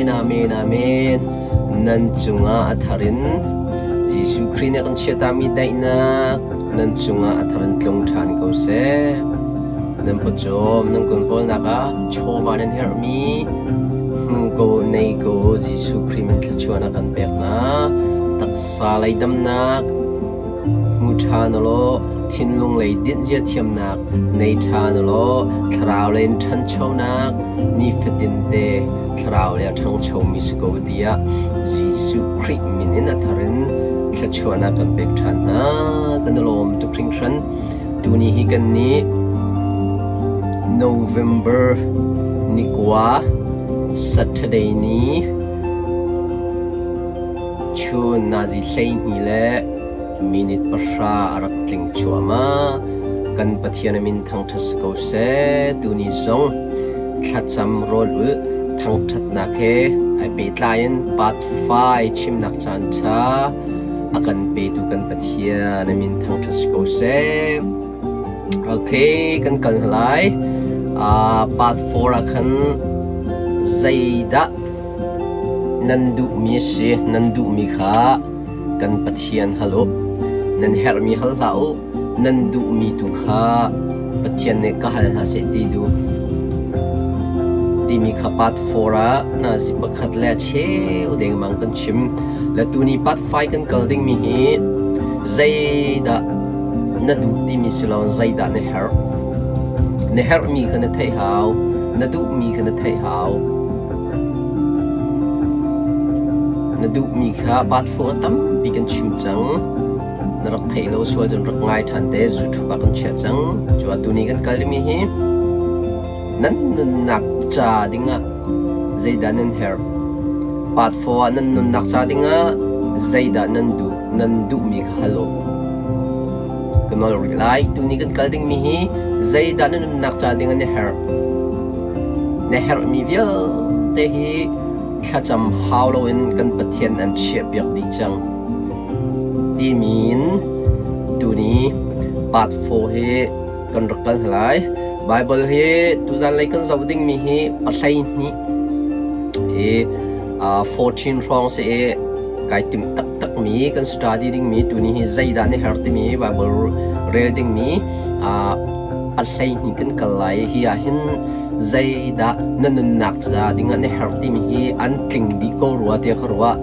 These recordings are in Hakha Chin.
Amen, amen, amen. Nan cungah a thar in Jesuh Khrih nih a kan chiatami daihnak nan cungah a thar in tlung ṭhan ko seh. Nan pawcawm, nan kun kawlnak ah chawva nan herhmi hmu ko, nei ko Jesuh Khrih min thluachuahnak kan pek hna. Taksa lei damnak hmu ṭhan ulaw thinlung lei dinhzia thiamnak nei ṭhan ulaw thlarau lei in ṭhanchonak nifatin te thlarau lei a ṭhangchomi si ko tiah Jesuh Khrih min in a thar in thluachuahnak kan pek ṭhan hna. Kan i lawm tuk hringhran. Tuni hi kan nih November ni kua Saturday ni chun nazi 12 le minute 10 a rak tling cuahmah. Kan Pathian a min thangṭhat si ko seh. Tuni zong thlacam rawl ulh thangṭhatnak he ai pehtlai in part 5 chimnak caan ṭha a kan petu kan Pathian a min thangṭhat si ko seh. Okay, kan kal hna lai. Part 4 ah khan zeidah nan duhmi a si, nan duhmi kha kan Pathian hal u. Nan herhmi hal hlah u. Nan duhmi tu kha Pathian nih ka hal hna seh ti duh. Timi kha part 4 ah nazi pakhat le a cheu dengmang kan chim. Le tuni part 5 kan kal dingmi hi zeidah na duh timi si lo zeidah na herh. Na herhmi kha na theih hau. Na duhmi kha na theih hau. Na duhmi kha part 4 ah tampi kan chim cang. Na rak theih lo sual cun rak ngai ṭhan te YouTube ah kan chiah cang. Cu ah tuni kan kal mi hi nan nunnak ca dingah zeidah nan herh? Part 4 ah nan nunnak ca dingah zeidah nan duh? Nan duhmi kha hal u. Ka nawl rih lai. Tuni kan kal dingmi hi zeidah na nunnak ca dingah na herh? Na herhmi vialte hi thlacam hau loin kan Pathian an chiahpiak dih cang. Timi in tuni part 4 hi kan rak kal hna lai. Bible hi tuzan lei kan zoh dingmi hi 12 hi 14 hrawng si i kai timh taktakmi kan study dingmi tuni hi zeidah na herh timi Bible rel dingmi 12 kan kal lai. Hi ah hin zeidah na nunnak ca dingah na herh timi hi an tling dih ko rua tiah ka ruah.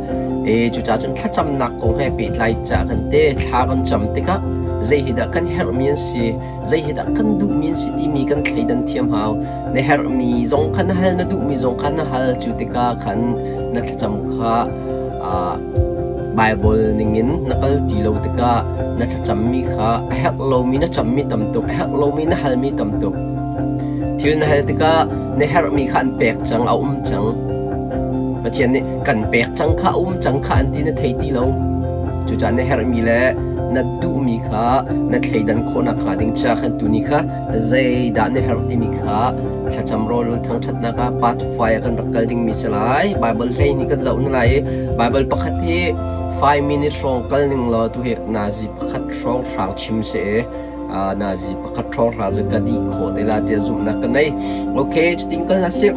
E cucaah cun thlacamnak kong he pehtlai ca kan te thla kan cam tikah zei hi dah kan herhmi an si, zei hi dah kan duhmi an si timi kan thleidan thiam hau. Na herhmi zong kha na hal, na duhmi zong kha na hal. Cu tikah khan na thlacam kha Bible ningin na kal ti lo tikah na thlacammi kha a herh lomi na cammi tam tuk, a herh lomi na halmi tam tuk. Thil na hal tikah na herhmi kha an pek cang, a um cang. Pathian nih kan pek cang kha a um cang kha an ti na thei ti lo. Cucaah na herhmi le na duhmi kha na thleidan khawh nakhnga ding ca khan tuni kha zeidah na herh timi kha thlacam rawl thangṭhatnak ah part 5 ah kan rak kal dingmi si lai. Bible hlei nih kan zoh na lai i Bible pakhat hi 5 minute hrawng kal ning law tu hi nazi pakhat hrawng hrang chim si i nazi pakhat hrawng hrang cu ka dih khawh te la tiah zumhnak ka nei. Okay, cutin kal hna sih.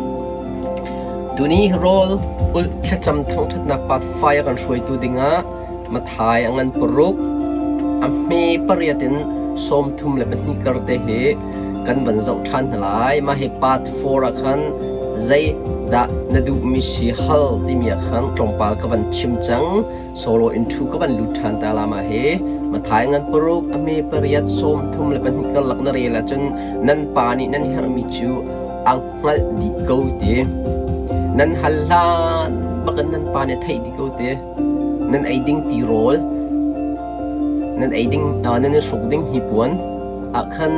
Tuni rawl ulh thlacam thangṭhatnak part 5 a kan hruaitu dingah Mathai a ngan paruk, a hme pariat in 32 kar te hi kan van zoh ṭhan hna lai. Mah hi part 4 ah khan zeidah na duhmi si hal timi ah khan tlawmpal ka van chim cang. Solo in thu ka van lut ṭhan ta la mah hi. Mathai ngan paruk, a hme pariat, 32 karlak na rel ahcun nan pa nih nan herhmi cu a hngalh dih ko ti. Nan hal hlan bakin nan pa nih a theih dih ko ti. Nan ei ding tirawl, nan ei ding, nan i hruk ding hnipuan ah khan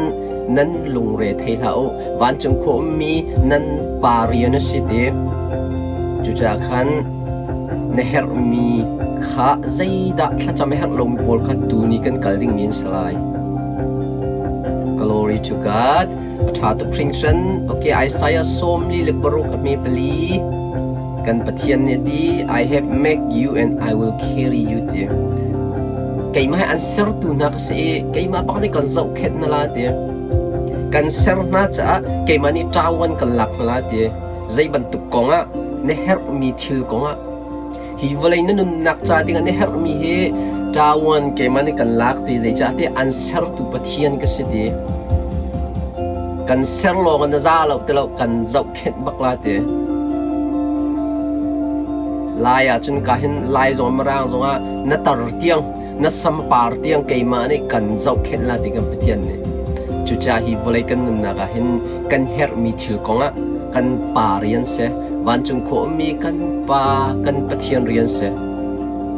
nan lungre thei hlah u. Vancung khua ummi nan pa rian a si ti. Cucaah khan na herhmi kha zeidah thlacam a herh lomi pawl kha tuni kan kal dingmi an si lai. Glory to God. A ṭha tuk hringhran. Okay, Isaiah 46 a hme pali. Kan Pathian nih a ti, I have make you and I will carry you ti. Keimah hi an sertu hna ka si i keimah bak nih kan zohkhenh hna la ti. Kan ser hna caah keimah nih ṭawan kan lak hna la ti. Zei bantuk kong ah. Na herhmi thil kongah hi vawlei na nunnak ca dingah na herhmi hi ṭawan keimah nih kan lak ti zeicahtiah an sertu Pathian ka si ti. Kan ser lawng in na za lo ti lo kan zohkhenh bak la ti. Lai ahcun ka hin Lai zong Mirang zongah na tar tiang na sampar tiang keimah nih kan zohkhenh la ti kan Pathian nih. Cucaah hi vawlei kan nunnak ah hin kan herhmi thil kongah kan Pa rian si, vancung khua ummi kan Pa, kan Pathian rian si.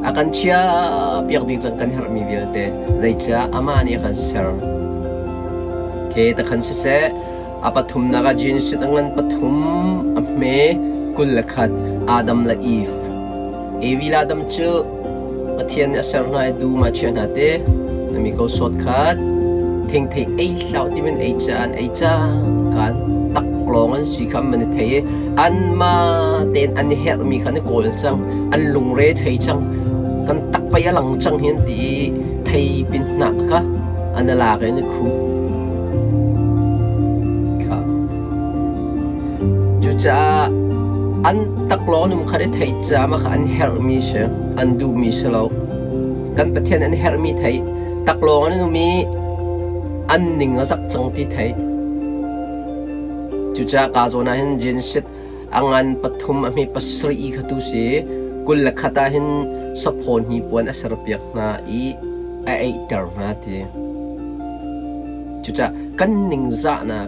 A kan chiahpiak ding cang kan herhmi vialte zeicah amah nih a kan ser. Ke takhan siseh, a pathumnak ah Genesis a ngan pathum, a hme 21, Adam le Eve. Evi le Adam cu Pathian nih a ser hna i dum ah a chiah hna ti. Na mi ko sawt khat. Thingthei ei hlah ti min ei caan ei cangkaan taklawng an si kha an i thei i anmah tein an i herhmi kha an i kawl cang. An lungre thei cang. Kan tak pei a lang cang hi an ti i thei pin hnah kha an i lak i an i khuh. Kha. Cucaah an taklawng num kha i thei caah mah kha an herhmi si, an duhmi si lo. Kan Pathian an herhmi thei, taklawng an um i an ning a zak cang ti thei. Cucaah ka zawn ah hin Genesis a ngan pathum a hme pasarih kha tu si 21 ah hin saphaw hnipuan a serpiak hna i a eihter hna ti. Cucaah kan ningzahnak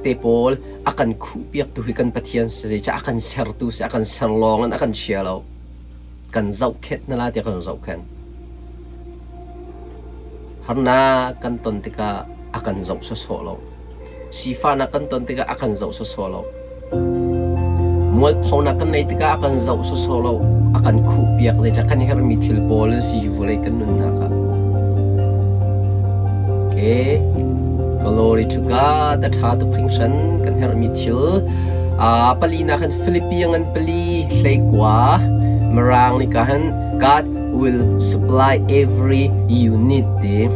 te pawl a kan khuhpiaktu hi kan Pathian si zeicah a kan sertu si a kan ser lawng in a kan chia lo kan zohkhenh hna la tiah kan zohkhenh harnak kan ton tikah a kan zoh sawsawh lo sifahnak kan ton tikah a kan zoh sawsawh lo Mualphonak kan neih tikah a kan zoh sawsawh lo, a kan khuhpiak zeicah kan herhmi thil pawl an si hi vawlei kan nunnak ah. Okay. Glory to God, a ṭha tuk hringhran kan herhmi thil. Palinak hin Philippi ngan pali hleikua Mirang nih ka hin God will supply every you need ti.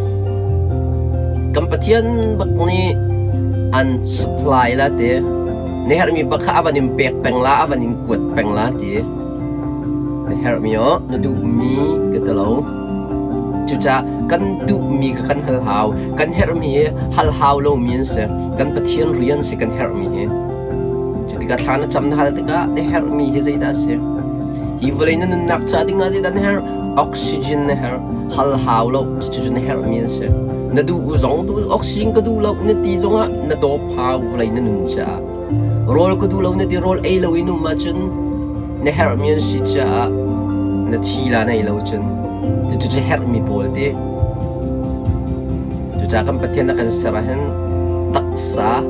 Kan Pathian bak nih an supply la ti. Na herhmi bak kha a van in pek peng la, a van in kuat peng la ti. Na herhmi oh, na duhmi ka ti lo. Cucaah kan duhmi kha kan hal hau. Kan herhmi hi hal hau lomi an si. Kan Pathian rian si kan herhmi hi. Cutikah thla na cam na hal tikah na herhmi hi zeidah a si? Hi vawlei na nunnak ca dingah zeidah na herh? Oxygen na herh. Hal hau lo. Cucu na herhmi an si. Na duh zong tu oxygen ka duh lo na ti zongah na dawp hau vawlei na nun caah. Rawl ka duh lo na ti rawl ei lo in um ahcun na herhmi an si caah na thi la nei lo cun cucu herhmi pawl ti. Cucaah kan Pathian a kan ser ahhin taksa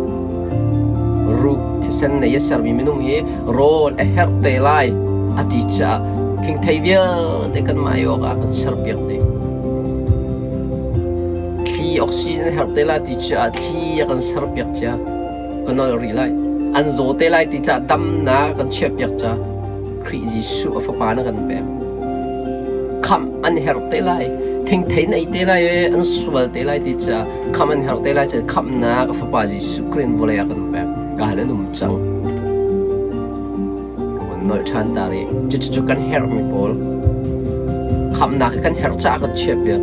ruh thisen nei a sermi minung hi rawl a herh te lai a ti caah thingthei vialte kan mah awk ah kan serpiak dih. Thli oxygen a herh te lai ti caah thli a kan serpiak cia. Ka nolh rih lai. An zaw te lai ti caah damnak kan chiahpiak ca Khrih Jesuh a fapa na kan pek. Khamh an herh te lai. Thingthei na ei te lai i an sual te lai ti caah khamh an herh te lai caah khamhnak a fapa Jesuh Khrih in vawlei ah kan pek. Ka hal an um cang. Ka von nolh ṭhan ta rih. Cucu kan herhmi pawl. Khamhnak hi kan herh caah kan chiahpiak.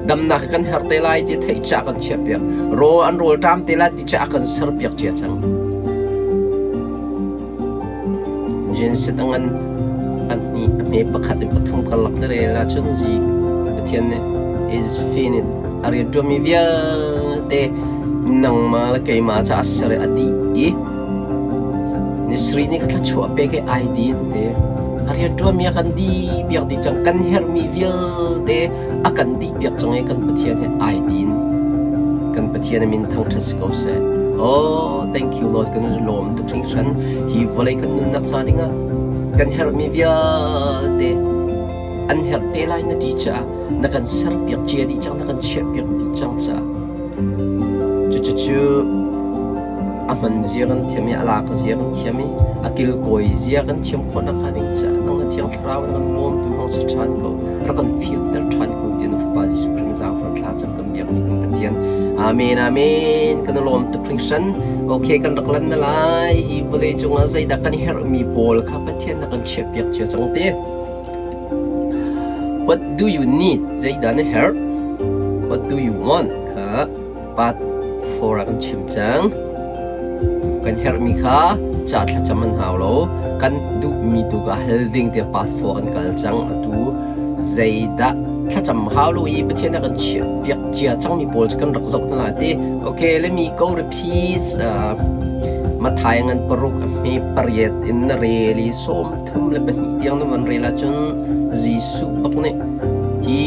Damnak hi kan herh te lai ti theih caah kan chiahpiak. Rawl an rawl ṭam te lai ti caah kan serpiak cia cang. Genesis a ngan a hnih a hme pakhat in pathum karlak na rel ahcun zi Pathian nih is finit a rianṭuanmi vialte nangmah le keimah caah ser i a dih i ni sarih ni ka thluachuah pek i ai din te a rianṭuanmi a kan dih piak dih cang kan herhmi vialte a kan dih piak cang i kan Pathian he ai din kan Pathian a min thangṭhat si ko seh oh thank you Lord kan lawm tuk hringhran hi vawlei kan nunnak ca dingah kan herhmi vialte an herh te lai na ti caah na kan serpiak cia dih cang na kan chiahpiak dih cang caah cucucu a hman zia kan thiam i a lak zia kan thiam i a kilkawi zia kan thiam khawh nakhnga ding caah nang na thiam. Thiang Thlarau na kan bawmtu hong si ṭhan ko. Rak kan fianter ṭhan ko tiah na Fapa Jesuh Khrih na zaangfah thla cam kan biakmi kan Pathian. Amen, amen. Kan i lawm tuk hringhran. Okay, kan rak lan na lai. Hi vawlei cungah zeidah kan herhmi pawl kha Pathian na kan chiahpiak cia cang te. What do you need? Zeidah na herh? What do you want? Kha part 4 ah kan chim cang. Kan herhmi kha ca thlacam an hau lo. Kan duhmi tu ka hal ding tiah part 4 kan kal cang. Atu zeidah thlacam hau lo i Pathian a kan chiah piak cia cangmi pawl cu kan rak zoh hna lai ti. Okay, let me go repeat. Mathai ngan paruk a hme pariat in na rel i sawm thum le pahnih tiang na van rel ahcun Jesuh bak nih hi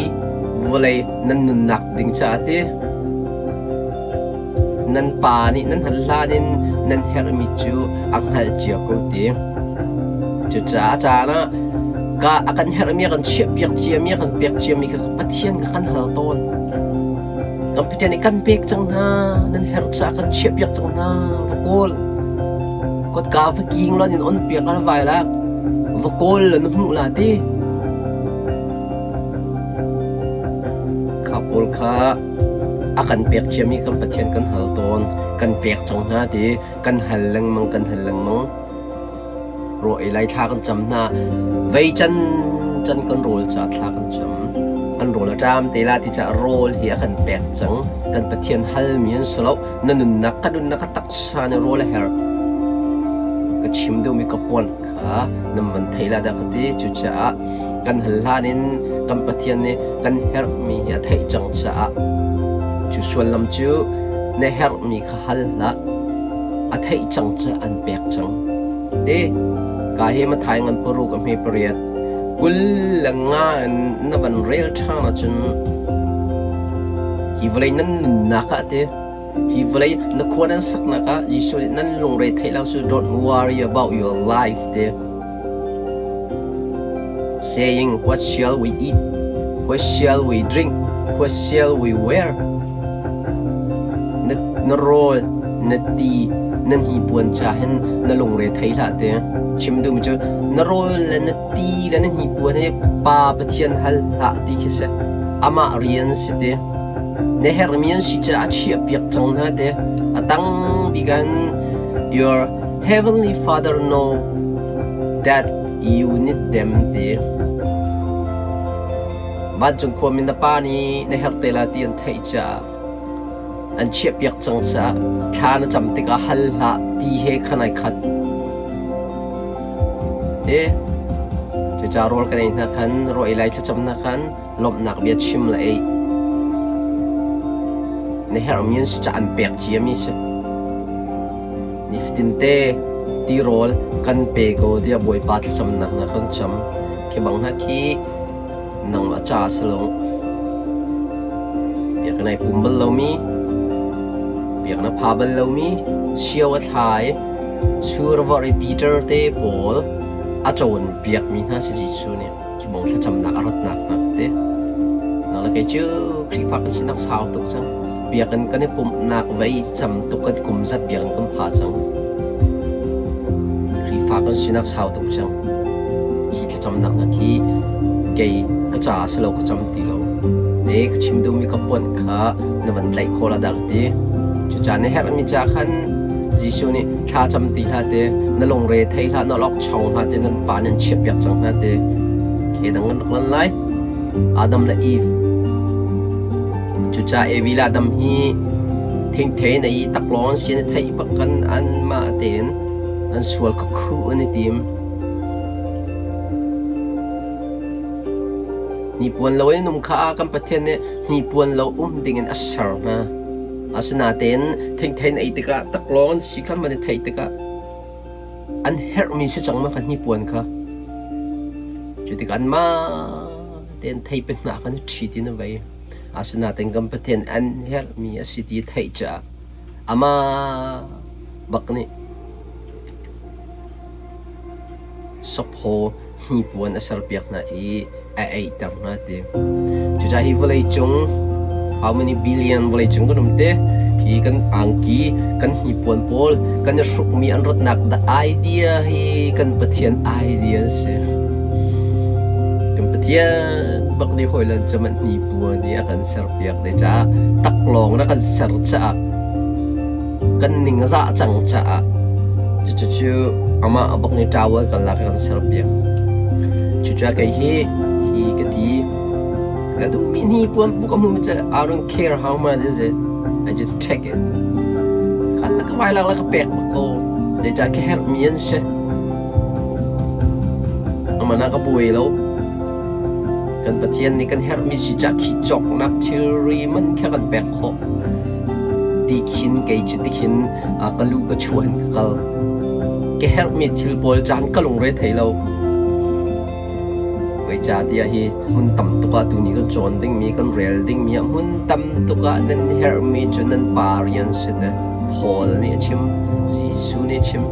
vawlei nan nunnak ding caah ti nan pa nih nan hal hlan in nan herhmi cu a hngalh cia ko ti. Cucaah a caan ah ka a kan herhmi a kan chiahpiak ciami a kan pek ciami kha Pathian kha kan hal tawn. Kan Pathian nih kan pek cang hna, nan herh caah kan chiahpiak cang hna, va kawl. Kotka va king law in on piak la vai la, va kawl la na hmuh la ti. Kha pawl kha a kan pek ciami kan Pathian kan hal tawn, kan pek cang hna ti, kan hal lengmang, kan hal lengmang. Raw ei lai thla kan cam hna. Vei can can kan rawl ca thla kan cam. Kan rawl a ṭam te la ti caah rawl hi a kan pek cang. Kan Pathian halmi an si lo. Na nunnak ka nunnak a taksa nih rawl a herh. Ka chim duhmi ka puan kha nan van thei la dah ka ti. Cucaah kan hal hlan in kan Pathian nih kan herhmi hi a theih cang caah cu sullam cu na herhmi kha hal hlah. A theih cang cu an pek cang. Te ka he mathai ngan paruk a hme pariat 25 in na van rel ṭhan ahcun hi vawlei nan nunnak ah te hi vawlei na khua nan saknak ah Jesuh nih nan lungre theih lo cu don't worry about your life te saying what shall we eat what shall we drink what shall we wear Na, na rawl, na ti, na hnipuan ca hin na lungre thei hlah te. Chim duhmi cu na rawl le na ti le na hnipuan hi Pa Pathian hal hlah ti khi si. Amah rian si te. Na herhmi an si caah a chiahpiak cang hna te. A tang bik ah hin your heavenly father know that you need them ti. Vancung khuami na pa nih na herh te lai ti an theih caah an chiahpiak cang caah thla na cam tikah hal hlah ti he khan ai khat. Te cucaah rawl kan ei hna khan rawl ei lai thlacam hna khan lawmhnak bia chim le ei. Na herhmi an si caah an pek ciami si. Nifatin te tirawl kan pe ko tiah Bawipa thlacamnak hna kan cam. Khi bang hna khi nangmah ca si lo. Biakinn ai pum bal lomi, biakinn a pha bal lomi, sio a thlai, sur a vorh i Peter te pawl a cawnpiakmi hna si Jesuh nih khi bang thlacamnak a ratnak hna te. Nang le kei cu Khrihfa kan sinak sau tuk cang. Biakinn kan i pumhnak vei cam tuk kan kum zat biakinn kan pha cang. Khrihfa kan sinak sau tuk cang. Hi thlacamnak hna khi kei ka ca si lo ka cam ti lo. Ne ka chim duhmi ka puan kha na van tlaih khawh la dah ka ti. Cucaah na herhmi ca khan Jesuh nih thla cam ti hlah te, na lungre thei hlah, na lok chong hlah te, nan pa nan chiahpiak cang hna te. Ke dang kan rak lan lai. Adam le Eve. Cucaah Evi le Adam hi thingthei na i taklawng an si na theih bak kan anmah tein an sual kha khuh an i tim. Hnipuan lo in um kha kan Pathian nih hnipuan lo um dingin a ser hna. Asinain thingthei na ei tikah taklawng an si kha man i theih tikah an herhmi si cang ma kha hnipuan kha. Cu tikah anmah tein theipi hnah khan i ṭhi ti na vei. Asinain kan Pathian an herhmi a si ti theih caah amah bak nih Saphaw hnipuan a serpiak hna i a eiter hna ti. Cucaah hi vawleicung how many billion vawleicung kan um te hi kan angki kan hnipuan pawl kan i hrukmi an ratnak the idea hi kan Pathian idea a si. Pathian bak nih hawilan cu mah hnipuan i a kan serpiak te caah taklawng na kan ser caah kan ning a zah cang caah cucu amah bak nih towel kan lak i kan serpiak. Cucaah kei hi hi ka ti ka duhmi hnipuan ka hmuhmi cu I don't care how much is it I just take it. Kan la ka vai lak la ka pek bak ko. Zeicah ka herhmi an si. Aman ah ka buai lo. Kan Pathian nih kan herhmi si cah khi cawknak thilri man kha kan pek khawh. Ti khin kei cu tikhin ka lu ka chuah in ka kal. Ka herhmi thil pawl caan ka lungre thei lo. Zeicahtiah hi hmun tam tuk ah tuni kan cawn dingmi, kan rel dingmi ah hmun tam tuk ah nan herhmi cu nan pa rian si te. Paul nih a chim, Jesuh nih a chim.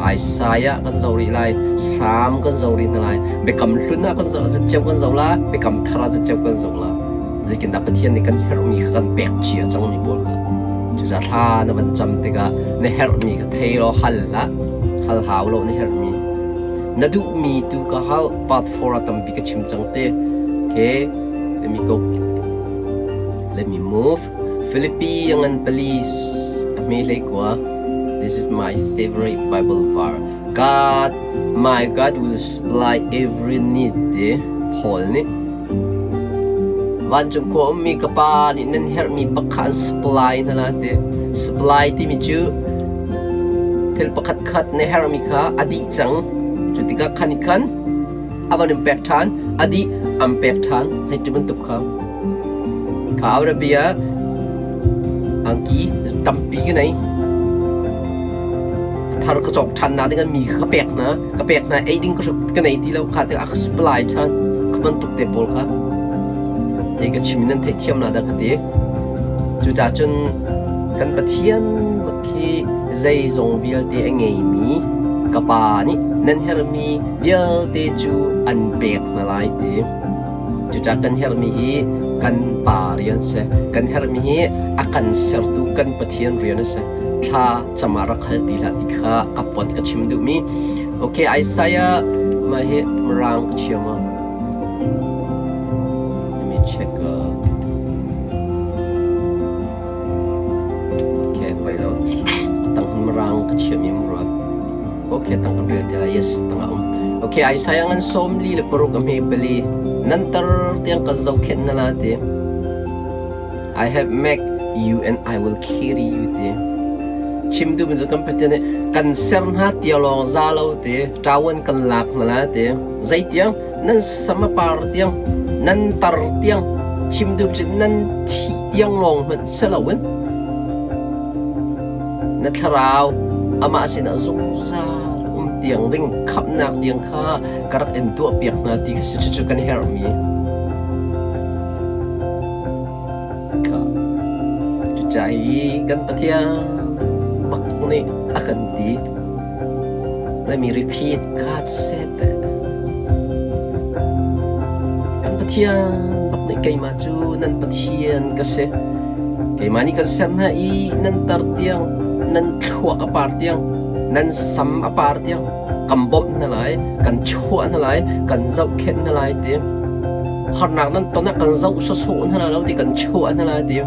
Isaiah kan zoh rih lai, Salm kan zoh rih hna lai, Biakam Hlun ah kan zoh, zatceu kan zoh la, Biakam Thar ah zatceu kan zoh la. Zeitindah Pathian nih kan herhmi kha kan pek cia cangmi pawl kha. Cucaah thla na van cam tikah na herhmi kha thei law hal hlah. Hal hau lo na herhmi. Na duhmi tu ka hal part 4 ah tampi ka chim cang te. Okay, let me go. Let me move. Philippi a ngan police a hme hlei kua. This is my favorite Bible verse. God, my God will supply every need ti Paul nih Vancung khua ummi ka pa nih nan herhmi pakhat an supply hna la ti. Supply timi cu thil pakhat khat na herhmi kha a dih cang. Cu tikah khan i khan a van in pek ṭhan, a dih an pek ṭhan. Hei ti bantuk kha. Kha Arabia angki tampi ka nei. Thar ka cawk ṭhan na ding mi kha ka pek hna. Ka pek hna ei ding ka nei ti lo kha tikah a ka supply ṭhan. Kha bantuk te pawl kha. Hei ka chim in nan theihthiam na dah ka ti. Cucaah cun kan Pathian bak khi zeizong vialte a ngeimi ka Pa nih nan herhmi vialte cu an pek hna lai ti. Cucaah kan herhmi hi kan Pa rian a si. Kan herhmi hi a kan sertu kan Pathian rian a si. Thla cam ah rak hal ti hlah ti kha ka pon ka chim duhmi. Okay, Isaiah mah hi Mirang ka chiam ah. Let me check. Okay, poi lo. Tang Mirang ka chiam i murua. Okay, tang kan rel te lai. Yes, tang a um. Okay, Isaiah ngan 46 a hme pali. Nan tar tiang ka zohkhenh na la ti. I have make you and I will carry you ti. Chim duh cu kan Pathian nih kan ser hna tia lawng za lo ti. Ṭawan kan lak hna la ti. Zeitiang nan sam a par tiang, nan tar tiang, chim duh cu nan thih tiang lawng hmanh si loin Na thlarau amah sinah zungzal um tiang ding khamhnak tiang kha ka rak in tuahpiak hna ti kha si cucu kan herhmi. Kha cucaah hi kan Pathian bak nih a kan ti. Let me repeat, God said that. Kan Pathian bak nih keimah cu nan Pathian ka si. Keimah nih kan ser hna i nan tar tiang, nan thluak a par tiang, nan sam a par tiang kan bawmh hna lai, kan chuah hna lai, kan zohkhenh hna lai ti. Harnak nan ton ah kan zoh sawsawh hna lai lo ti kan chuah hna lai ti.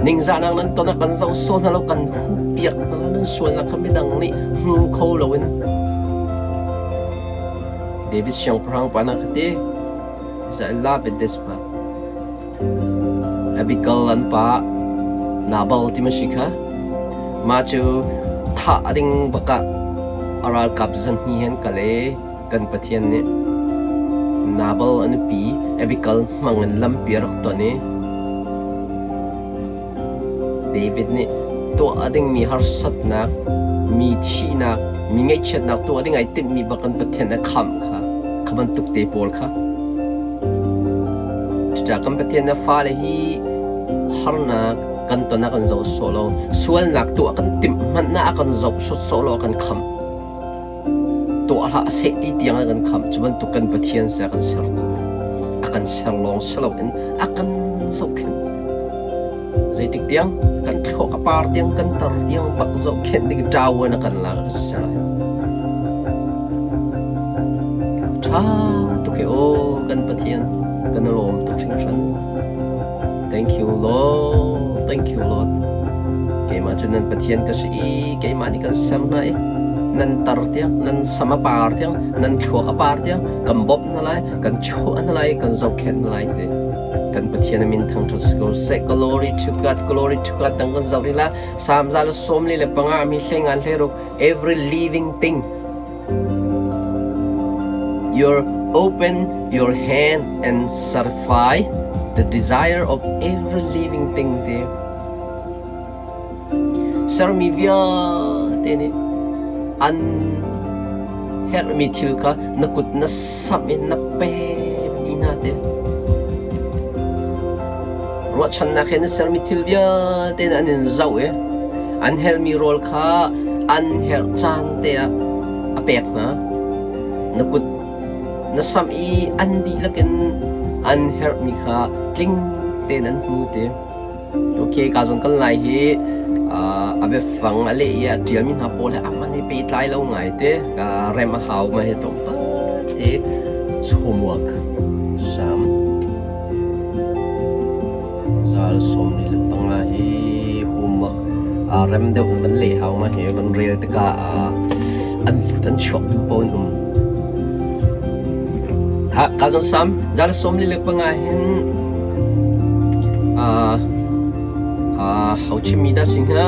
Ningzahnak nan ton ah kan zoh sawh hna lo, kan huhpiak hna lai, nan sualnak kha midang nih hmu kho loin. David siangpahrang pa na ka ti. I love it this pa. Abigail an pa Nabal ti ma si kha. Mah cu thah a ding bak ah a ralkap zan hnih he an kal i kan Pathian nih Nabal a nupi Abigail hmang in lampi a rak ton i David nih tuah a dingmi harsatnak, mi thihnak, mi ngaihchiatnak tuah ding ai timhmi bak in Pathian a khamh kha, kha bantuk te pawl kha. Cucaah kan Pathian na fale hi harnak kan ton ah kan zoh sawh lo, sualnak tuah kan timh hmanh ah a kan zoh sawsawh lo, a kan khamh. Tuah hlah seh ti tiang a kan khamh. Cu bantuk kan Pathian si a kan sertu. A kan ser lawng si loin a kan zohkhenh. Zeitik tiang kan thluak a par tiang kan tar tiang bak zohkhenh ding ṭawan a kan lak a si lai. Ṭha. Okay, oh kan Pathian kan lawm tuk hringhran. Thank you Lord, thank you Lord. Keimah cu nan Pathian ka si i keimah nih kan ser hna i nan tar tiang, nan sam a par tiang, nan thluak a par tiang kan bawmh hna lai, kan chuah hna lai, kan zohkhenh hna lai ti. Kan Pathian a min thangṭhat si ko seh. Glory to God, glory to God. Dang kan zoh rih la. Salm 145 mi hleingan hleiruk every living thing You open your hand and satisfy the desire of every living thing ti. Sermi vialte nih an herhmi thil kha na kut na samh in na pek dih hna ti. Ruahchannak he na sermi thil vialte an in zoh i an helmi rawl kha an herh caan te ah a pek hna. Na kut na samh i an dihlak in an herhmi kha tling tein an hmu ti. Okay, ka zawn kal lai hi a biafang a leh i a ṭialmi hna pawl he a man hi pehtlai lo ngai te. Rem a hau ma hi tlawmpal te. Homework. Sam. Zal 45 hi homework aa rem deuh in van leh hau ma hi van rel tikah an lut an chuak duh paoh in um. Ha ka zawn sam zal 45 hin ho chimmi dah si hnga?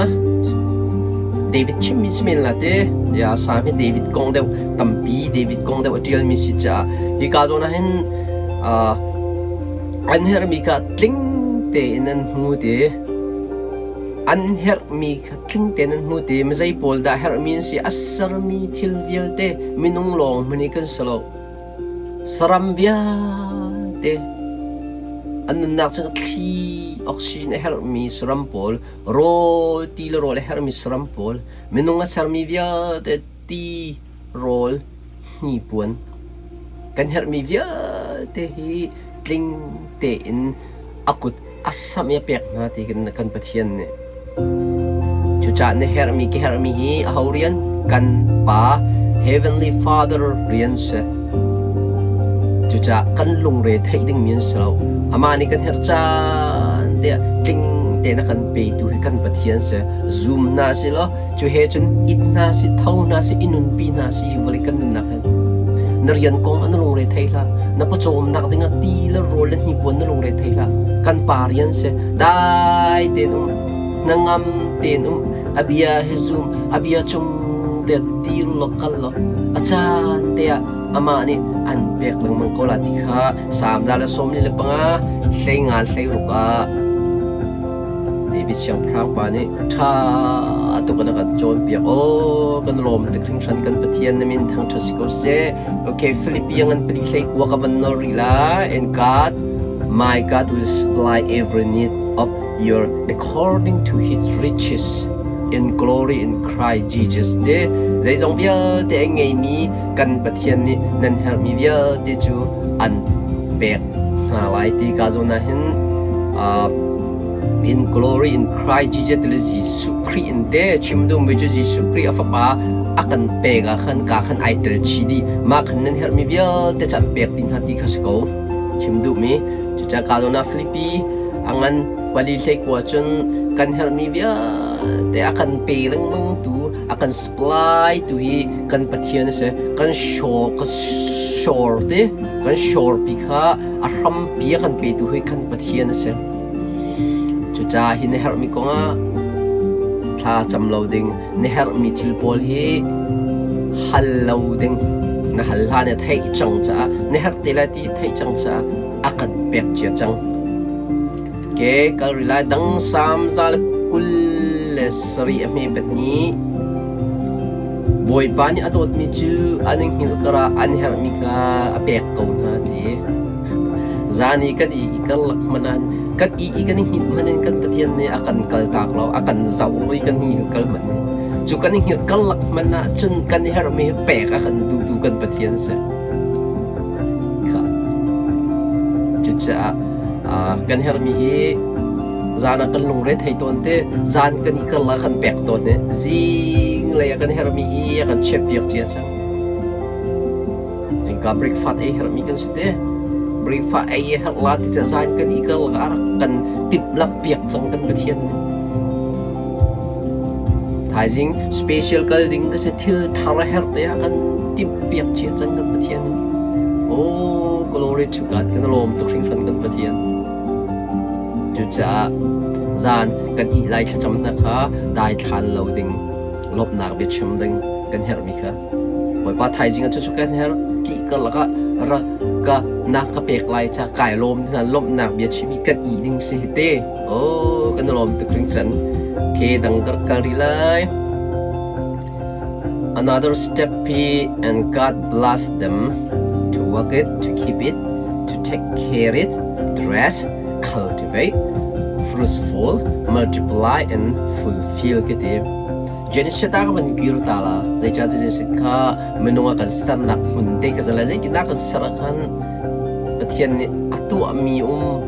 David chimmi si men la te. Ya Sam hi David kong deuh tampi David kong deuh a ṭialmi si caah hi ka zawn ah hin An herhmi kha tling tein an hmu ti. An herhmi kha tling tein an hmu ti. Mizei pawl dah herhmi an si? A sermi thil vialte minung lawng hmanh hi kan si lo. Saram vialte an nunnak cu thli oxygen a herhmi saram pawl, rawl ti le rawl a herhmi saram pawl, minung a sermi vialte ti, rawl, hnipuan kan herhmi vialte hi tling tein a kut a samh i a pek hna ti kan Pathian nih. Cucaah na herhmi ka herhmi hi aho rian? Kan Pa Heavenly Father rian si. Cucaah kan lungre theih dingmi an si lo. Amah nih kan herh caan tiah tling tein a kan petu hi kan Pathian si. Zum hna si law Cu he cun it hna sih, tho hna sih, i nunpi hna sih hi vawlei kan nunnak hin. Na rian kong ah na lungre thei hlah. Na pawcawmnak dingah ti le rawl le hnipuan na lungre thei hlah. Kan pa rian si. Dai tein um. Hnangam tein um. A bia hi zum. A bia cung te dir law kal law. A caan te ah amah nih an pek lengmang ko la ti kha Salm 145 hleinga hleiruk ah David siangpahrang pa nih ṭha tuk in a kan cawnpiak. Aw, kan lawm tuk hringhran kan Pathian na min thangṭhat si ko seh. Okay, Philippi ngan pali hlei kua ka van nol rih lai. And God, my God will supply every need of your according to his riches in glory in Christ Jesus. Te zeizong vialte a ngeimi kan Pathian nih nan herhmi vialte cu an pek hna lai ti ka zawn ah hin in glory in Christ Jesus le Jesuh Khrih in te chim duhmi cu Jesuh Khrih a fapa a kan pek ah khan ka khan ai tel chih dih mah khan nan herhmi vialte cu an pek dih hna ti kha si ko chim duhmi cucaah ka zawn ah Filipi a ngan pali hlei kua cun kan herhmi vialte a kan pe lengmang tu a kan supply tu hi kan Pathian a si kan shore ka shore te kan shore pi kha a hrampi a kan petu hi kan Pathian a si. Cucaah hi na herhmi kongah thla cam lo ding, na herhmi thil pawl hi hal lo ding. Na hal hlan na theih cang caah, na herh te lai ti theih cang caah a kan pek cia cang. Ke kal rih lai dang Salm 127 a hme bet ni. Bawipa nih a dawtmi cu an i hngilh karah an herhmi kha a pek ko hna ti. Zan i kan i karlak hmanh ah kan i i kan i hngilh hmanh in kan Pathian nih a kan kaltak lo, a kan zoh i kan hngilh kal hmanh in. Cu kan i hngilh karlak hmanh ah cun kan i herhmi hi pek a kan duhtu kan Pathian a si. Kha. Cucaah kan herhmi hi Zan ah kan lungre thei tawn te, zan kan i kal ah kan pek tawn i zinglei ah kan herhmi hi a kan chiahpiak cia cang. Zingka breakfast ei herhmi kan si te. Breakfast ei a herh la ti ca zan kan i kal a rak kan timhlamh piak cang kan Pathian nih. Thaizing special kal ding ka si thil thar a herh te ah kan timh piak cia cang kan Pathian nih. Oh, glory to God. Kan lawm tuk hringhran kan Pathian. Cucaah zan kan ih lai thlacam hna kha daithlan lo ding, lawmhnak biachim ding kan herhmi kha. Bawipa thaizing ah cucu kan herh. Kih karlak ah ra ka na ka pek lai ca kai lawm hna lawmhnak bia chim i kan ih ding si hi te. Oh, kan lawm tuk hringhran. Ke dang ka kal rih lai. Another step hi and God bless them to work it, to keep it, to take care it, dress, cultivate, fruitful, multiply and fulfill ka ti. Genesis ta ka van kir ta la. Zeicah Genesis kha minung a kan sernak hmun te ka zala zeitindah kan ser ah khan Pathian nih a tuahmi um.